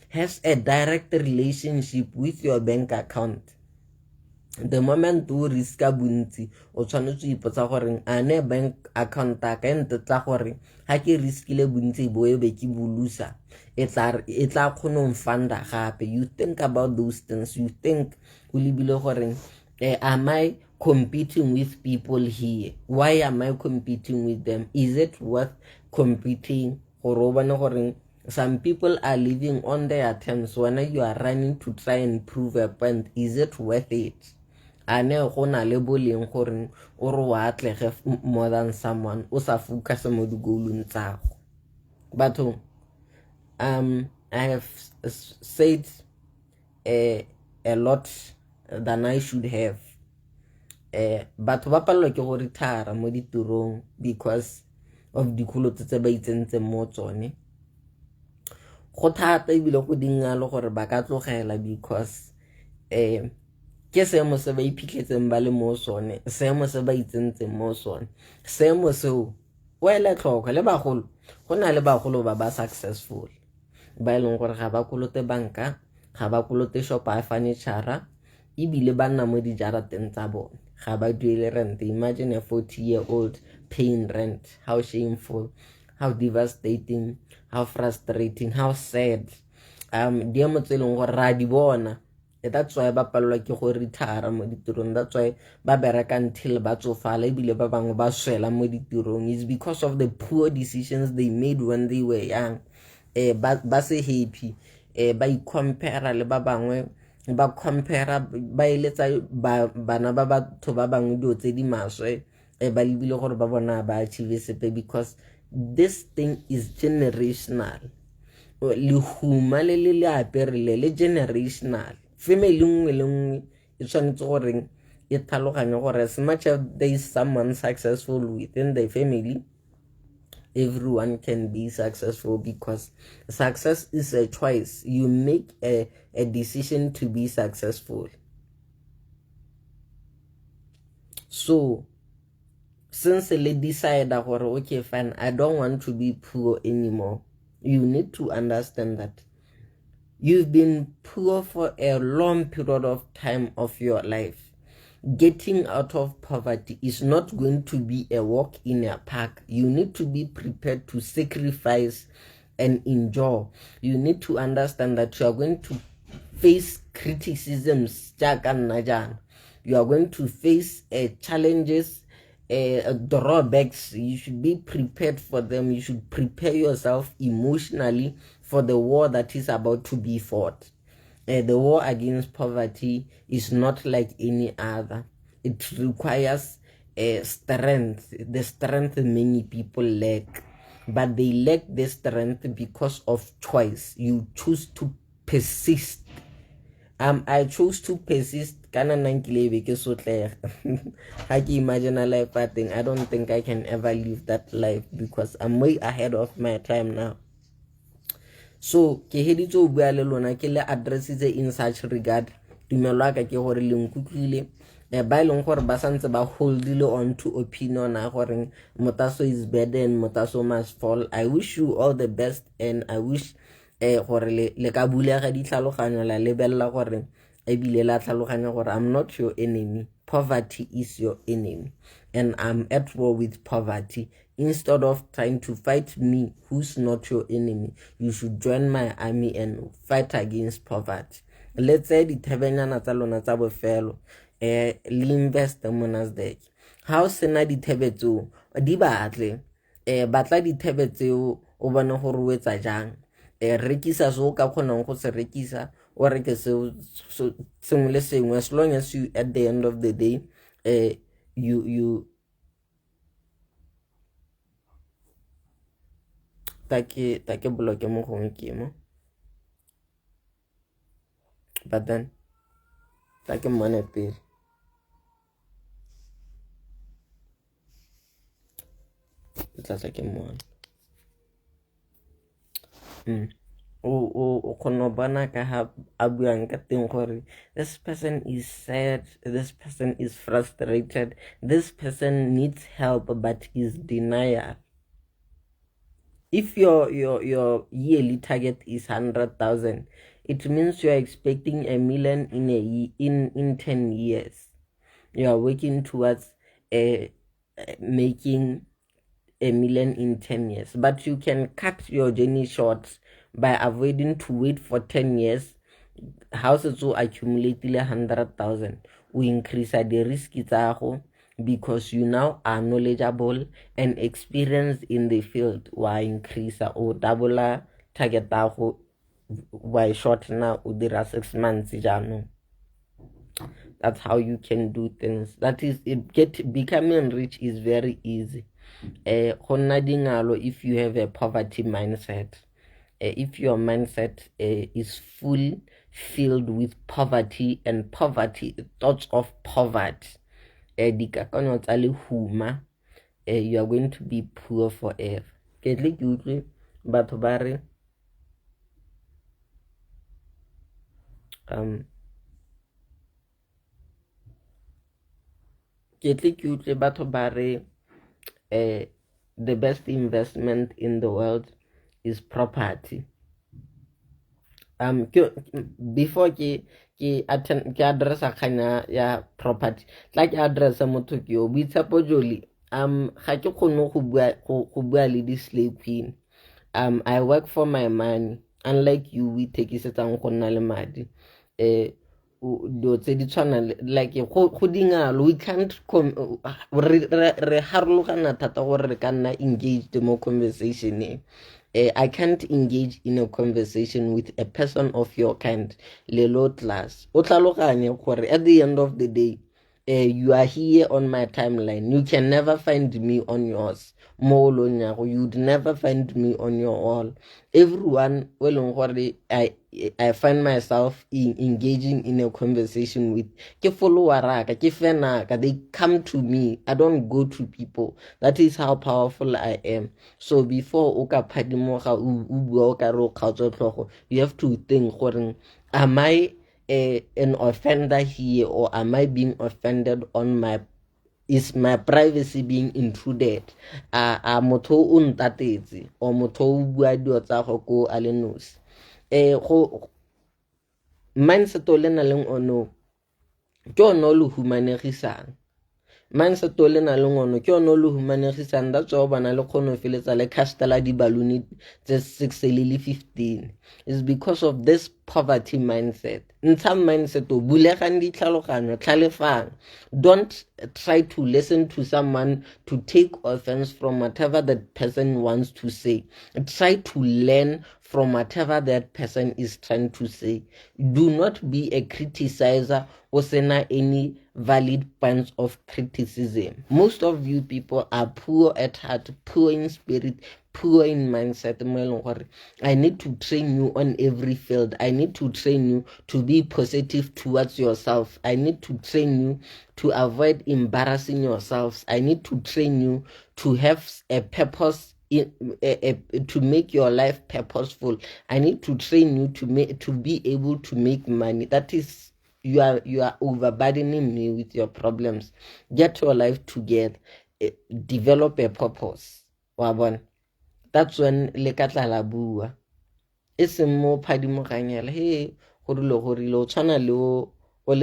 Speaker 1: has a direct relationship with your bank account. The moment o riska bontsi, o tshwanetse o ipotsa gore a ne bank account a ka e ntetla gore ga ke riskile bontsi bo e be ke bolusa, e tla kgone go funda gape. You think about those things. You think o lebile gore am I competing with people here? Why am I competing with them? Is it worth competing? Gore o bone gore some people are living on their terms when you are running to try and prove a point. Is it worth it? A ne go na le boleng gore o re o atlege more than someone, o sa focus mo di-goalong tsago? Batho, I have said a lot than I should have. Batho ba palelwa ke go retire mo ditirong because of dikoloto tse ba itsentseng mo tsone. Go thata ebile go dingalo gore ba ka tlogela, because ke seemo se ba iphitlhetseng ba le mo sone, seemo se ba itsentseng mo sone. Seemo seo o ele tlhoko le bagolo. Go na le bagolo ba ba successful ba e leng gore ga ba kolote banka, ga ba kolote shop ya furniture, ebile ba nna mo dijarateng tsa bone, ga ba duele rent. Imagine a 40-year-old paying rent. How shameful, how devastating, how frustrating, how sad. Diemo tse e leng gore ra di bona. That's why ba palelwa ke go retire mo ditirong. That's why ba bereka until ba tsofala, ebile ba bangwe ba swela mo ditirong, is because of the poor decisions they made when they were young. Ba se happy, ba i-compare le ba bangwe, ba compare, ba eletsa bana ba batho ba bangwe dilo tse di maswe. Ba lebile gore ba bona ba achieve sepe, because this thing is generational. Lehuma le le le apere le le generational. Family nngwe le nngwe e tshwanetse goreng e tlhaloganye gore as much as there is someone successful within the family, everyone can be successful, because success is a choice. You make a decision to be successful. So since le decide gore okay fine, I don't want to be poor anymore, you need to understand that you've been poor for a long period of time of your life. Getting out of poverty is not going to be a walk in a park. You need to be prepared to sacrifice and endure. You need to understand that you are going to face criticisms. You are going to face challenges, drawbacks. You should be prepared for them. You should prepare yourself emotionally for the war that is about to be fought. The war against poverty is not like any other. It requires strength, the strength many people lack. But they lack the strength because of choice. You choose to persist. I chose to persist. Kana nna nkile be ke sotlega. Ha ke imagine a life I think I don't think I can ever live that life, because I'm way ahead of my time now. So ke heditse ho bua le lona, ke le addressitse in such regard. Tumelo ya ka ke gore le nkutlwile. Ba e leng gore ba santse ba holdile on to opinion ya gore Motaso is bad and Motaso must fall. I wish you all the best, and I wish gore le ka bulega ditlhaloganyo la lebella gore ebile la tlhaloganya gore I'm not your enemy. Poverty is your enemy, and I'm at war with poverty. Instead of trying to fight me, who's not your enemy, you should join my army and fight against poverty. Let's say dithebenyana tsa lona tsa bofelo, le invest mo Nasdaq. Ha o sena dithebe tseo, di batle. Batla dithebe tseo, o bone gore o etsa jang. Rekisa se o ka kgonang go se rekisa, o reke seo sengwe le sengwe, as long as you at the end of the day, you ta ke bloke mo gongwe ke mo, but then ta ke mmone pele. Ke tla tla ke mmone. O kgona go bona ka ha a buang ka teng gore this person is sad, this person is frustrated, this person needs help but is denial. If your yearly target is 100,000, it means you are expecting a million in a in 10 years. You are working towards making a million in 10 years. But you can cut your journey short by avoiding to wait for 10 years. Houses will accumulate 100,000. We increase the risk because you now are knowledgeable and experienced in the field. Why increase or double target why short now udira 6 months jaanong. That's how you can do things. That is it. Get becoming rich is very easy. Go nna dingalo if you have a poverty mindset. If your mindset is full filled with poverty and poverty thoughts of poverty, dikakanyo tsa lehuma, you are going to be poor forever. Ke tle ke utlwe batho ba re ke tle ke utlwe batho ba re the best investment in the world is property. Before ke addressa kganya ya property, tla ke addressa motho ke yo Boitshepo Joli. Ga ke kgone go bua le di slay queen. I work for my money, unlike you we thekisetsang go nna le madi. Dilo tse di tshwana like go dingalo, we can't re harologana thata gore re ka nna engaged mo conversation. I can't engage in a conversation with a person of your kind, le low class. O tlhaloganye gore at the end of the day, You are here on my timeline. You can never find me on yours. Mo wallong ya go, you'd never find me on your wall. Everyone o e leng gore I find myself in engaging in a conversation with, ke follower ka, ke fan ka, they come to me. I don't go to people. That is how powerful I am. So before o ka phadimoga o bua o ka re o kgaotswe tlhogo, you have to think gore am I an offender here, or am I being offended on my, is my privacy being intruded? A motho o ntatetse or motho o bua dilo tsa go ko a le nosi? Go mindset o le na leng ono ke one o le humanegisang. Mindset o le na leng ono ke one o le humanegisang. That's why o bona le kgone go feletsa le castela di-balloon tse 6 le le 15. It's because of this poverty mindset. Ntsha mindset o, bulegang ditlhaloganyo, tlhalefang. Don't try to listen to someone to take offense from whatever that person wants to say. Try to learn from whatever that person is trying to say. Do not be a criticizer or sena any valid points of criticism. Most of you people are poor at heart, poor in spirit, poor in mindset. Mo e leng gore I need to train you on every field. I need to train you to be positive towards yourself. I need to train you to avoid embarrassing yourselves. I need to train you to have a purpose in, to make your life purposeful. I need to train you to be able to make money. That is, you are overburdening me with your problems. Get your life together. Develop a purpose. Wa bona? That's when le ka tla la bua. E seng mo phadimoganyela he go rile go rile o tshwana le o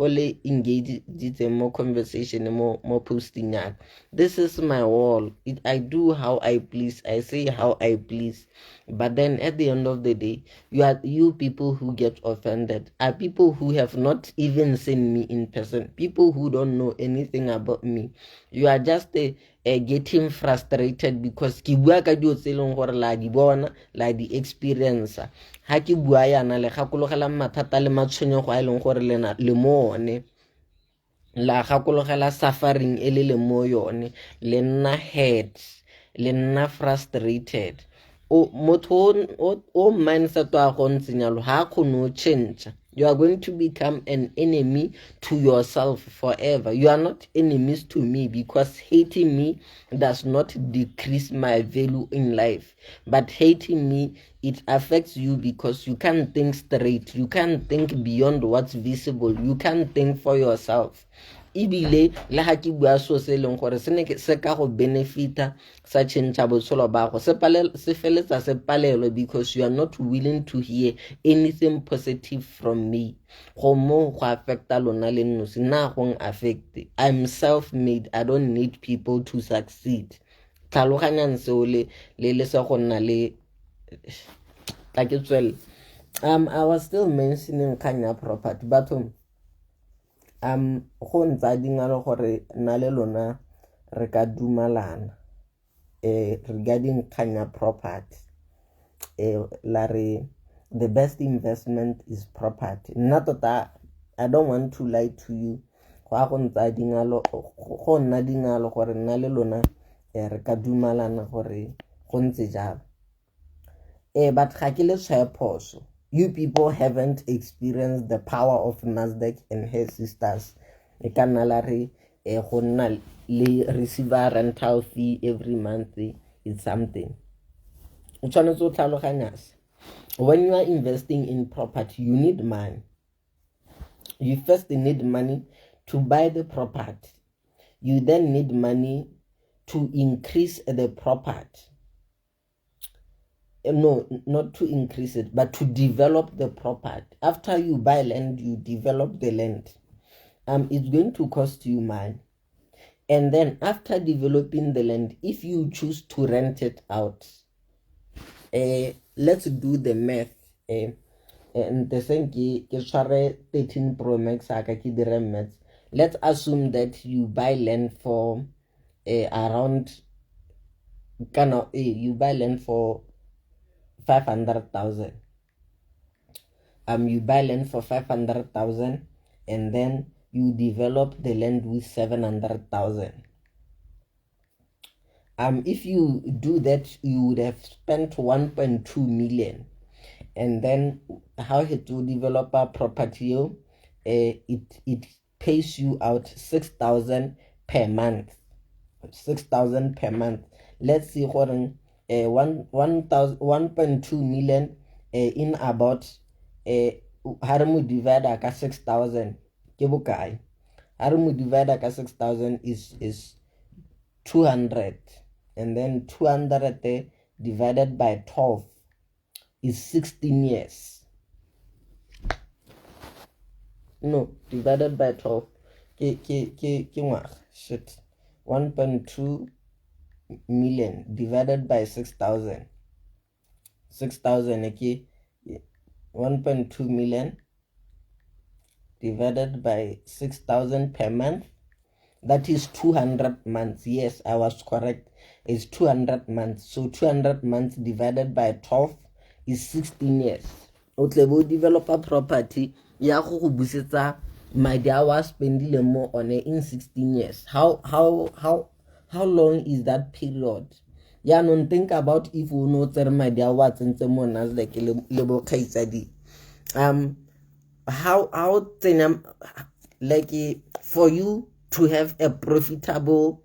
Speaker 1: le engageditseng mo conversation mo posting ya ka. This is my wall. I do how I please. I say how I please. But then at the end of the day, you people who get offended are people who have not even seen me in person, people who don't know anything about me. You are just getting frustrated because ke bua ka dilo tse e leng gore la di bona, la di experience. Ha ke bua yana le gakologelang mathata le matshwenyego a e leng gore lena le mo one, la gakologela suffering e le le mo yone, le nna hurt, le nna frustrated. O motho o mindset wa go ntseng jalo ha a kgone go change. You are going to become an enemy to yourself forever. You are not enemies to me, because hating me does not decrease my value in life, but hating me, it affects you because you can't think straight, you can't think beyond what's visible, you can't think for yourself. Ebile le ga ke bua so se e leng gore se ne se ka go benefita, sa change botshelo ba go, se feletsa se palelwa because you are not willing to hear anything positive from me. Go mo go affecta lona le nnosi, nna gong affect. I'm self made. I don't need people to succeed. Tlhaloganyang seo le se go nna le tla ke tswelele. I was still mentioning kgang ya property, batho. Go ntsa dingalo gore nna le lona re ka dumalana regarding kgang ya property. La re the best investment is property. Nna tota, I don't want to lie to you, go a go ntsa dingalo, go nna dingalo gore nna le lona re ka dumalana gore go ntse jalo. But ga ke le tshwae phoso. You people haven't experienced the power of Nasdaq and her sisters. E ka nna la re go nna le receiver rental fee every month is something. O tshwanetse o tlhaloganya se. When you are investing in property, you need money. You first need money to buy the property. You then need money to increase the property. No, not to increase it, but to develop the property. After you buy land, you develop the land. It's going to cost you money. And then after developing the land, if you choose to rent it out, let's do the math. And the same ke tshware 13 Pro Max a ka ke dire maths. Let's assume that you buy land for around kana you buy land for 500,000. You buy land for 500,000 and then you develop the land with 700,000. If you do that, you would have spent 1.2 million. And then how to develop a property, it pays you out 6,000 per month. 6,000 per month. Let's see, 1.2 million in about ha re mo divide ka 6,000 ke bokae? Ha re mo divide ka 6,000 is 200, and then 200 divided by 12 is 16 years. No, divided by 12 ke ngwaga. Shit. 1.2 million divided by 6,000. 6,000 ke 1.2 million divided by 6,000 per month. That is 200 months. Yes, I was correct. It's 200 months. So 200 months divided by 12 is 16 years. O tle bo develop a property ya go busetsa madi a wa spendile mo one in 16 years. How long is that period? Yaanong think about if o ne o tsere madi a wa tsentse mo Nasdaq le bo kgaitsadi. How tsenya, like, for you to have a profitable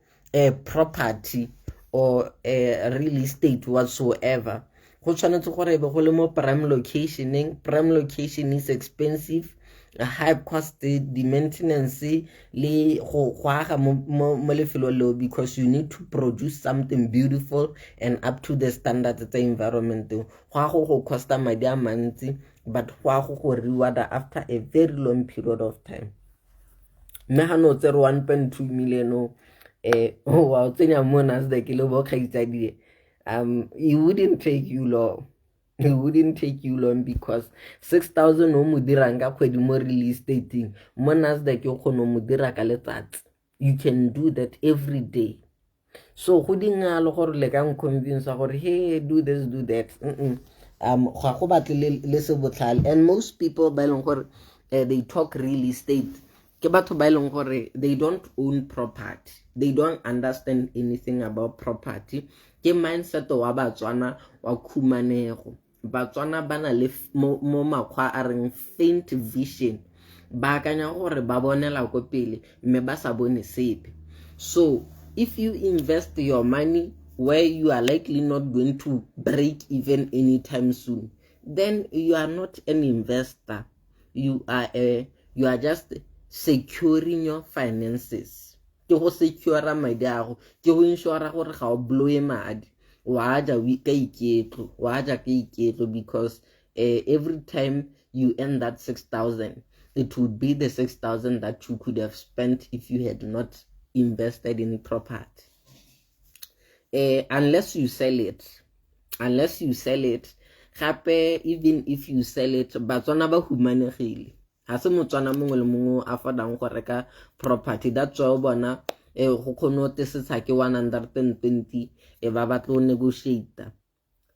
Speaker 1: property or a real estate whatsoever, go tshwanetse gore be go le mo prime locationeng. Prime location is expensive, high cost, the maintenance le go aga mo lefelong leo, because you need to produce something beautiful and up to the standards tsa environment. Go a go costa madi a mantsi, but go a go rewarda after a very long period of time. Mme ga ne o tsere 1.2 million o wa o tsenya mo Nasdaq le bo kgaitsadie, it wouldn't take you long. It wouldn't take you long, because 6,000 o mo dirang ka kgwedi mo real estate, mo Nasdaq o kgone mo dira ka letsatsi. You can do that every day. So go dingalo gore le ka nconvince gore, hey, do this, do that. Ga go batle le se botlhale. And most people ba e leng gore they talk real estate ke batho ba e leng gore they don't own property, they don't understand anything about property. Ke mindset wa Batswana wa khumanego. Batswana ba na le mo makgwa a reng faint vision, ba akanya gore ba bonela ko pele mme ba sa bone sepe. So if you invest your money where you are likely not going to break even anytime soon, then you are not an investor. You are just securing your finances. Ke go secura madi ago, ke go insura gore ga o blowe madi, wa ja ka iketlo, wa ja ka iketlo, because every time you earn that 6,000, it would be the 6,000 that you could have spent if you had not invested in property. Unless you sell it. Unless you sell it. Gape, even if you sell it, Batswana ba humanegile. Ha se Motswana mongwe le mongwe a affordang go reka property. That's why o bona go kgone go te setsha ke 120, e ba batlo negotiate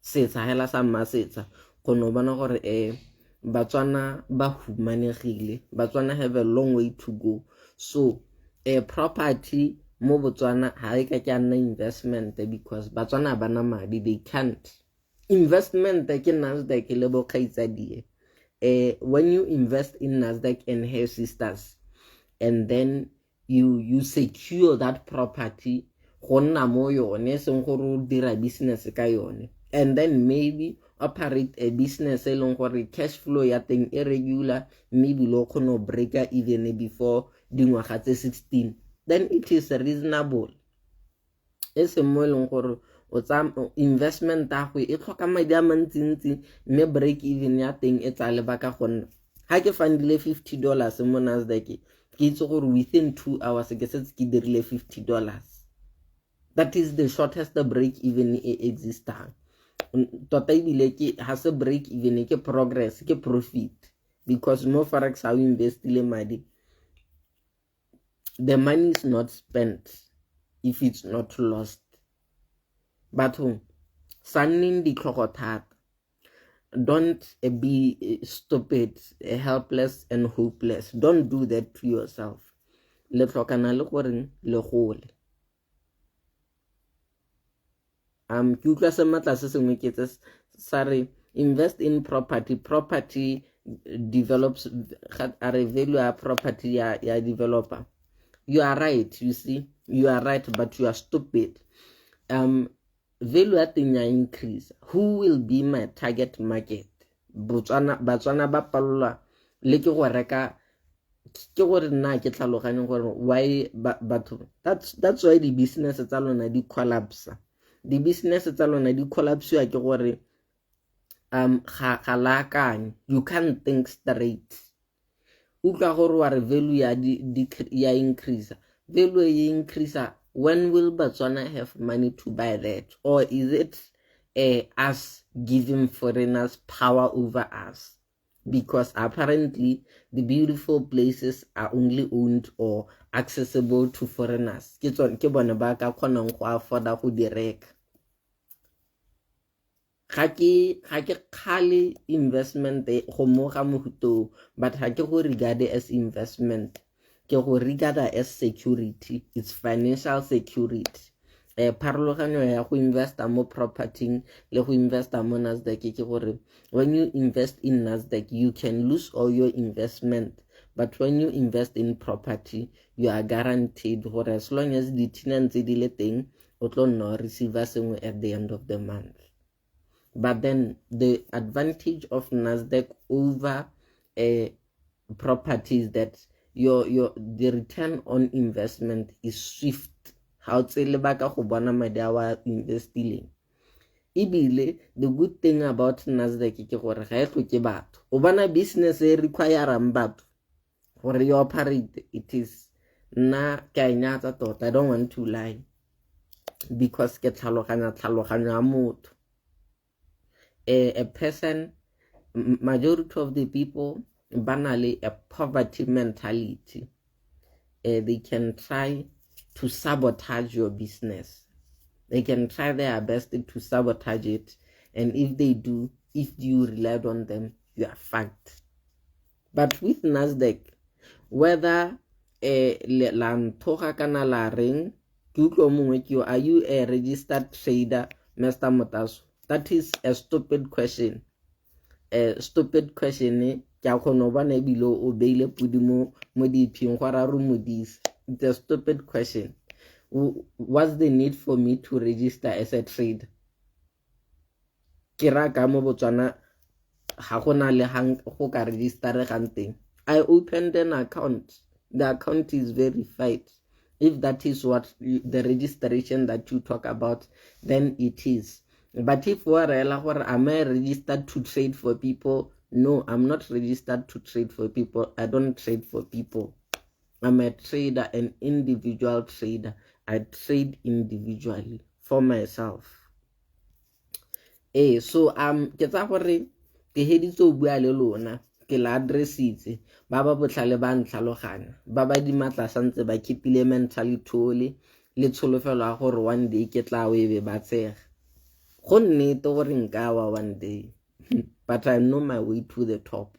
Speaker 1: setsha hela sa mma setsha. Kgone o bona gore Batswana ba humanegile. Batswana have a long way to go. So property mo Botswana ha e ka ke a nna investment, because Batswana ba na madi, they can't. Investment ke Nasdaq le bo kgaitsadie. When you invest in Nasdaq and her sisters, and then you secure that property go nna mo yone, seng gore o dira business ka yone, and then maybe operate a business e leng gore cash flow ya teng e regular, mme ebile o kgone go breaka even before dingwaga tse 16, then it is reasonable. E seng mo e leng gore o tsa investment ya go e tlhoka madi a mantsintsi, mme break even ya teng e tsaya lebaka. Go nna ga ke fundile $50 mo Nasdaq, ke itse gore within 2 hours ke setse ke dirile $50. That is the shortest break even e existang tota. Ebile ke ha se break even, ke progress, ke profit, because mo forex ha o investile madi, the money is not spent if it's not lost. Bathong, sa nneng ditlhogo thata. Don't be stupid, helpless and hopeless. Don't do that to yourself. Le tlhokana le goreng le gole. Ke utlwa sematla se sengwe ke tse sa re invest in property. Property develops, a re value ya property ya developer. You are right, you see. You are right, but you are stupid. Value ya teng ya increase. Who will be my target market? Botswana, Batswana ba palelwa le ke go reka, ke gore nna ke tlhaloganye gore why batho, that's why di-business tsa lona di collapse. Di-business tsa lona di collapsiwa ke gore ga la akanye. You can't think straight. Utlwa gore wa re value ya di, ya increase. Value e increase, when will Botswana have money to buy that? Or is it us giving foreigners power over us? Because apparently the beautiful places are only owned or accessible to foreigners. Ke tsone, ke bone ba ka kgonang go afforda go di reka. Ga ke kgale investment e go mo ga mohuto, but ga ke go regard as investment. Ke go regard as security. It's financial security. Pharologanyo ya go investa mo property le go investa mo Nasdaq ke gore when you invest in Nasdaq you can lose all your investment, but when you invest in property you are guaranteed gore as long as di tenants di le teng o tlo nna o receive sengwe at the end of the month. But then the advantage of Nasdaq over a property is that the return on investment is swift. Ha o tseye lebaka go bona madi a wa investileng. Ebile the good thing about Nasdaq ke gore ga e tlhoke batho. O bona business e requirang batho gore e operate, it is nna ke a e nyatsa tota. I don't want to lie because ke tlhaloganya tlhaloganyo ya motho. A person, majority of the people ba na le a poverty mentality. They can try to sabotage your business. They can try their best to sabotage it, and if they do, if you relied on them, you are fucked. But with Nasdaq, whether la nthoga kana la reng, ke utlwa mongwe ke yo, are you a registered trader, Mr. Motaso? That is a stupid question. A stupid question. Ke a kgona go bona ebile o beile podi mo diphing go ra re modise. It's a stupid question. What's the need for me to register as a trader? Ke ra ka mo Botswana ga go na le go ka registeregang teng. I opened an account. The account is verified. If that is what you, the registration that you talk about, then it is. But if we are gore, am I registered to trade for people? No, I'm not registered to trade for people. I don't trade for people. I'm a trader, an individual trader. I trade individually for myself. So ke tsa gore ke heditse o bua le lona, ke la addressitse, ba ba botlhale ba ntlhaloganya, ba ba dimatla santse ba keepile mentality ole le tsholofelo ya gore one day ke tla o ebe ba tsega. Go nnete gore nka wa one day, but I know my way to the top.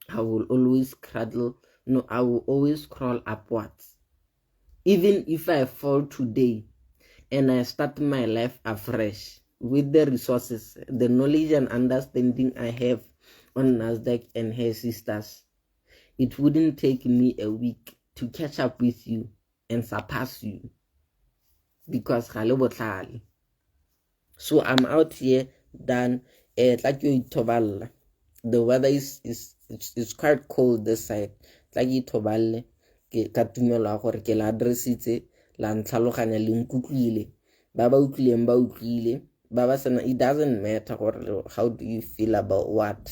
Speaker 1: I will always cradle, no, I will always crawl upwards. Even if I fall today and I start my life afresh with the resources, the knowledge and understanding I have on Nasdaq and her sisters, it wouldn't take me a week to catch up with you and surpass you, because ga le botlhale. So I'm out here done. Tla ke yo ithoballa. The weather is quite cold this side. Tla ke ithoballe ke ka tumelo ya gore ke la addressitse, la ntlhaloganya le nkutlwile. Ba ba utlwileng ba utlwile, ba ba sena, it doesn't matter gore how do you feel about what.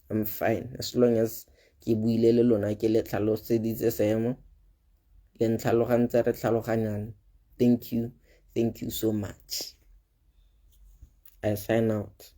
Speaker 1: I'm fine as long as ke buile le lona, ke le tlhaloseditse seemo, le ntlhalogantse, re tlhaloganyane. Thank you, thank you so much. I sign out.